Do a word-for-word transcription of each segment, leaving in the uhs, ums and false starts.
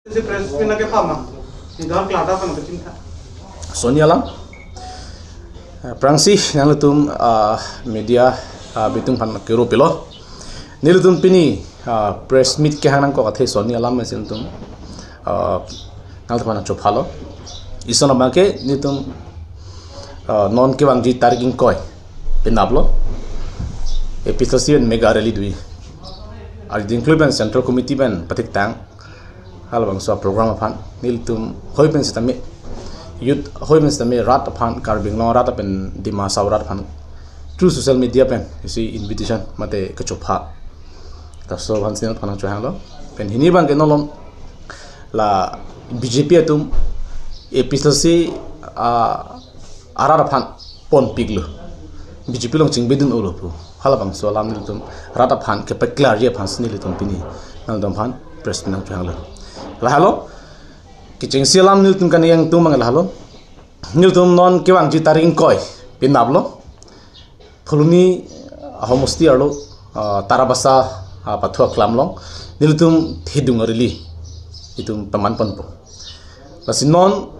Si press meet nangkepha ma? Ni dor klardak pano kachinta. Sonni alam. Eh, prangsi nanglitum, ah, media, ah, bitung aphan kero pilo. Nelitum pini, ah, press meet kehang nangkok athe sonni alam mesi nelitum, ah, nanglitum aphan chophalo. Ison abangke nelitum, ah, non kevangji tarik ingkoi penaplo A P H L C pen mega rally do-i. Ar dingklui pen Central Committee pen patik tang. Halabangso program aphan nelitum hoi pen sitame, youth hoi pen sitame rat aphan, Karbi Anglong rat pen Dima Hasao rat aphan through social media pen isi invitation mate kachopha. Laso aphan si nangphan chohanglo. Pen hini abangke nolom la B J P atum A P H L C, ah, arat aphan ponpiklo. B J P along chingbidun-olo pu. Halabangso alam nelitum rat aphan kepaklarji aphan si nelitum pini nangtum aphan press meet nangchohanglo. Lahelo. Kechengsi alam nelitum kaningje atum abang lahelo. Nelitum non kevangji tarik ingkoi penaplo Phuloni, ah, homosti arlo, ah, Tarabasa, ah, pathu aklam along nelitum thedung a-rally itum paman ponpo. Lasi non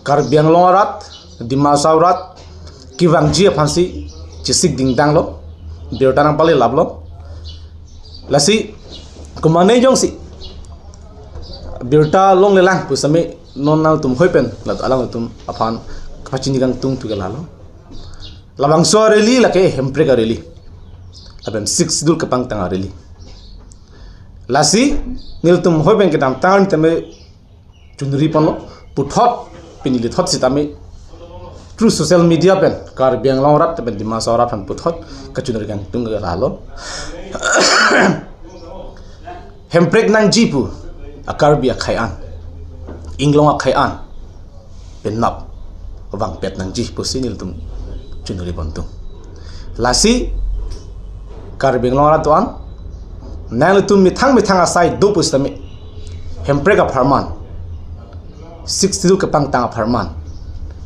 Karbi Anglong arat, Dima Hasao arat kevangji aphan si chesik dingdanglo, birta nangpale laplo. Lasi komane jongsi birta longlelang pu sitame non nangtum hoi pen la alangtum aphan kapachini kangtung tu ke lahelo. Labangso a-rally lake hemprek a-rally. Lapen Sixth Schedule kepangtang a-rally. Lasi nelitum hoi pen kedamtang tame chunri ponlo, puthot pini lithot sitame through social media pen Karbi Anglong arat pen Dima Hasao arat aphan puthot kachunri kangtung ke lahelo. Hemprek nangji pu a-Karbi akhei an, inglong akhei an penap vangpet nangji pusi nelitum chunri pontung. Lasi Karbi Anglong arat do-an, nanglitum methang methang asai do pusitame, hemprek apharman, Sixth Schedule kepangtang apharman,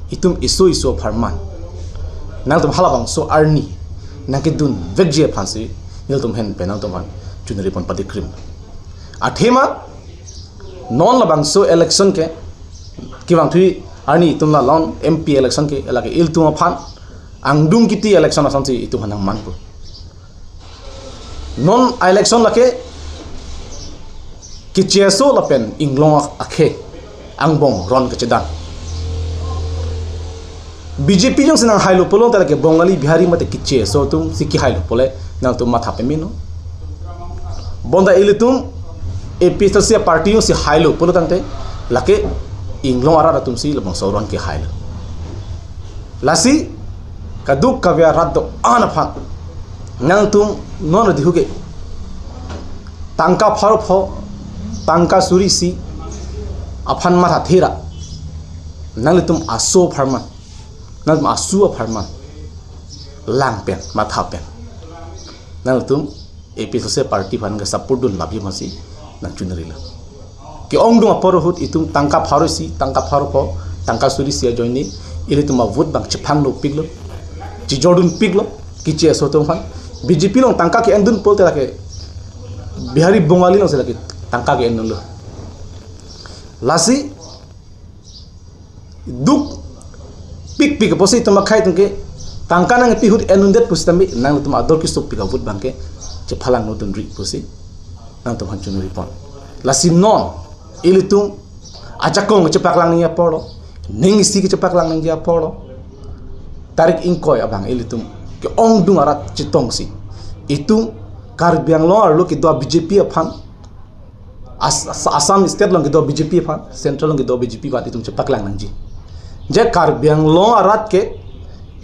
itum iso iso apharman nangtum halabangso arni nangkedun vekji aphan si nelitum ahin pen nangtum aphan chunri pon patikrim. Athema non labangso election ke kevangthu arni itum la non M P election ke lake ilitum aphan angdung kiti election asonsi itum aphan nangmanpo. Non election lake keche aso lapen inglong akhei angbong ron kachedang. B J P jongsi nanghailo pulote lake Bongali, Bihari mate keche aso atum si kehailo pule nangtum matha pemeno. Bonta ilitum A P H L C party jongsi hailo pulo tangte lake inglong arat atum si labangso ron kehailo. Lasi kaduk kave arat do-an aphan nangtum non dihu ke tangka pharo pho, tangka suri isi aphan mathathe ra, nanglitum aso apharman, nangtum aso apharman lang pen, matha pen, nangtum A P H L C party aphan ke support dun lapji aphan si nangchunrilo. Ke-ongdung apor ahut itum tangka pharo isi, tangka pharo pho, tangka suri isi ajoine ilitum avote abang chephang dopiklo, chejordunpiklo keche aso atum aphan. B J P along tangka ke-endun pulote lake Bihari, Bongali alongsi lake tangka ke-endunlo. Lasi duk pikpik apotsi itum akhei atum ke tangka nangpi ahut endundet pusitame nangtum ador kesopik avote abang ke chephalang nodunri pusi nangtum aphan chunri pon. Lasi non ilitum ajakong kechepaklang nangji aporlo, ning isi kechepaklang nangji aporlo, tarik ingkoi abang ilitum ke-ongdung arat chetongsi itum Karbi Anglong arlo kedo B J P aphan, As-, As-, Assam state along kedo B J P aphan, central along kedo B J P aphan itum chepaklang nangji. Je Karbi Anglong arat ke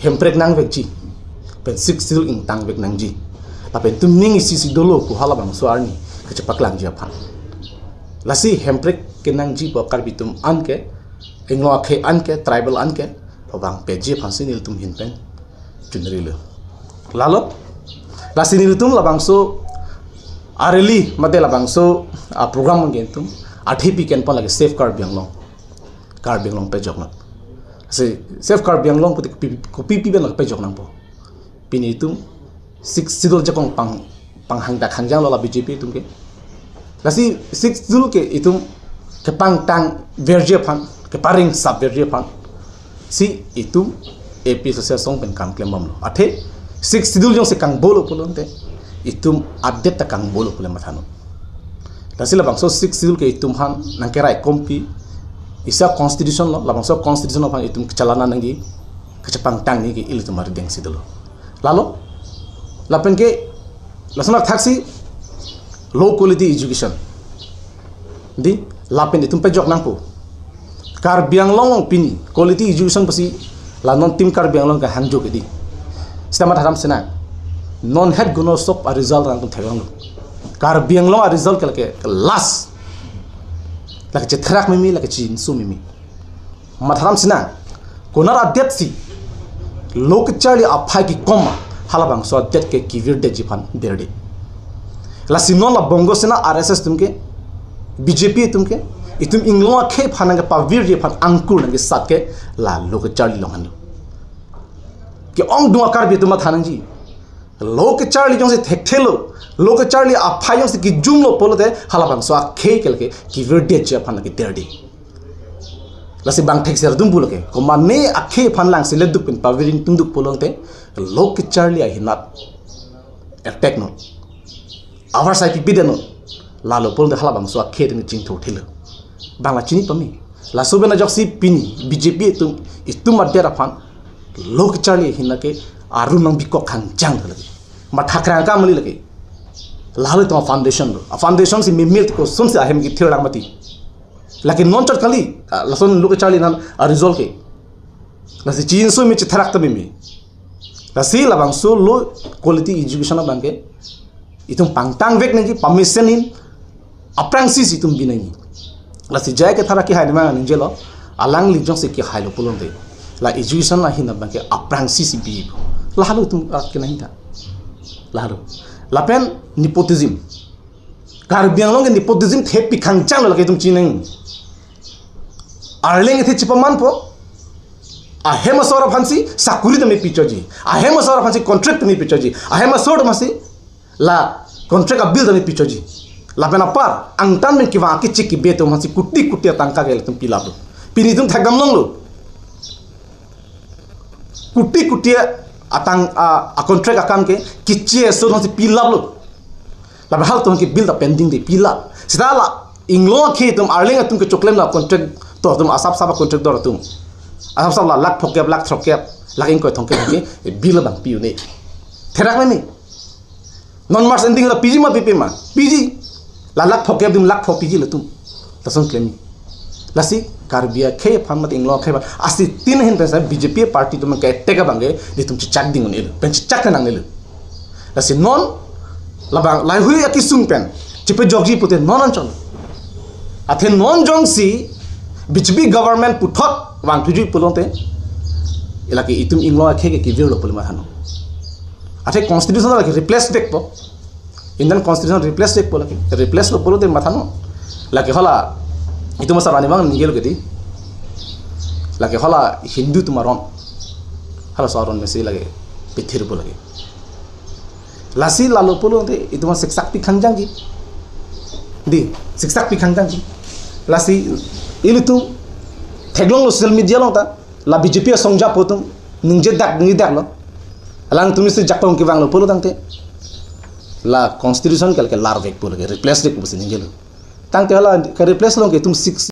hemprek nangvekji, pen Sixth Schedule ingtangvek nangji, lapen itum ning isi isi dolo pu halabangso arni kachepaklangji aphan. Lasi hemprek kenangji pu Karbi atum an ke, inglong akhei an ke, tribal an ke vangpetji aphan si nelitum ahin pen chunrilo. Lalo, lasi nelitum labangso a-rally mate labangso a-program abang ke itum athepi kenpon lake Save Karbi Anglong, Karbi Anglong pejoknang. Si Save Karbi Anglong pute kopi, kopi pen lake pejoknangpo? Pini itum Sixth Schedule ajakong pang, panghangdak hangjanglo la B J P atum ke. Lasi Sixth Schedule ke itum kepangtang verji aphan, keparing sap verji aphan si itum A P H L C asong pen kam klembomlo. Athe Sixth Schedule jongsi kangbolo pulote itum adet ta kangbolo pule mathanon. Lasi labangso Sixth Schedule ke itum aphan nangkeraikompi, isi a-constitution lo, labangso constitution aphan itum kechalana nangji, kachepangtang nangji ke ilitum arideng si dolo. Lalo, lapen ke, lason athaksi low quality education. Di, lapen itum pejok nangpo. Karbi Anglong along pini quality education pusi la non Team Karbi Anglong kehangjo ke di. Sita matharam sinang. Non het gunosop a-result nangtum theklonglo. Karbi Anglong a-result ke lake last. Lake chetherak mimi, lake chinsu mimi. Matharam sinang. Konat adet si lo kecharli aphai kekom ma, halabangso adet ke kevirdetji aphan derde. Lasi non la Bongo Sena, R S S atum ke, B J P atum ke, itum inglong akhei aphan nangkepavirji aphan angkur nangkesat ke la lo kecharli along henlo. Ke-ongdung a-Karbi atum matha nangji. Lo kecharli jongsi thekthelo, lo kecharli aphai jongsi kejumlo pulote halabangso akhei ke lake kevirdetji aphan lake derde. Lasi bang thekser dum pulo ke, komane akhei aphan langsi leduk pen pavir ingtungduk pulote lo kecharli ahinat attack non. Avar sai pipi de non. Lalo pulote halabangso akhei atum chingthur thelo. Bang la chini pame. Laso pen ajoksi pini B J P atum, itum adet aphan lo kecharli ahin lake arum nangbikok hangjang lake. Mathakrang akam kali lake. Lalo itum a-foundation lo. A-foundation si mimil tiko sumsi ahem kethir lang mati. Lake non chot kali, ah, lason lo kecharli nan a-result ke. Lasi chinsu mi chetherak ta mimi. Lasi labangso low quality education abang ke itum pangtangvek nangji, pamesen in aphrangsi si itum bi nangji. Lasi J I Kathar akehai nima ningjelo, alangli jongsi kehailo pulote la education ahin abang ke aphrangsi si bi. Lahelo itum, ah, kenangji ta. Lahelo. Lapen nepotism. Karbi Anglong ke nepotism thepik hangjang lo lake itum chinang. Arleng athe chepamanpo. Ahem asor aphansi sakuri tame pichoji. Ahem asor aphansi contract tame pichoji. Ahem asor aphansi la contract a-bill tame pichoji. Lapen apar angtan pen kevang akechik kebe atum aphansi kuti kuti atangka ke latum pilaplo. Pini itum thekdam longlo. Kuti kuti atang a, a-contract akam ke keche asor aphansi pilaplo. Lapen halatum ke bill ta pending de pilap. Sita la inglong akhei atum, Arleng atum kechoklem la contractor atum, asap sap a-contractor atum. Asap sap la lakh phokep, lakh throkkep, lakh ingkoi thomkep ke bill abang pi un-e. Therak meme. Non March ending la piji ma pipe ma? Piji. La lakh phokep atum lakh pho piji latum. Lason klemji. Lasi Karbi akhei aphan mate inglong akhei aphan. Asi tin hin pensa B J P party atum ke attack abang ke, nelitum chechak ding un-elo. Pen chechak nang-elo. Lasi non labang laheihui akesung pen chepajokji pute non anchot. Athe non jongsi B J P government puthot vangthuji pulote lake itum inglong akhei ke kevirlo pule mathanon. Athe constitution lake replace dekpo. Indian constitution replace dekpo lake. Replace lo pulote mathanon. Lake hala itum asar arni abang ningjelo ke di. Lake hala Hindu atum aron. Halaso aron mesi lake pithirpo lake. Lasi lalo pulote itum siksak pik hangjangji. Di, siksak pik hangjangji. Lasi ilitum theklonglo social media along ta, la B J P asong ajapo atum ningjedak ningjedaklo. Alangtum si jakong kevanglo pulo tangte, la constitution ke lake larvekpo lake, replace dekpo pusi ningjelo. Tangte hala ke replace along ke itum six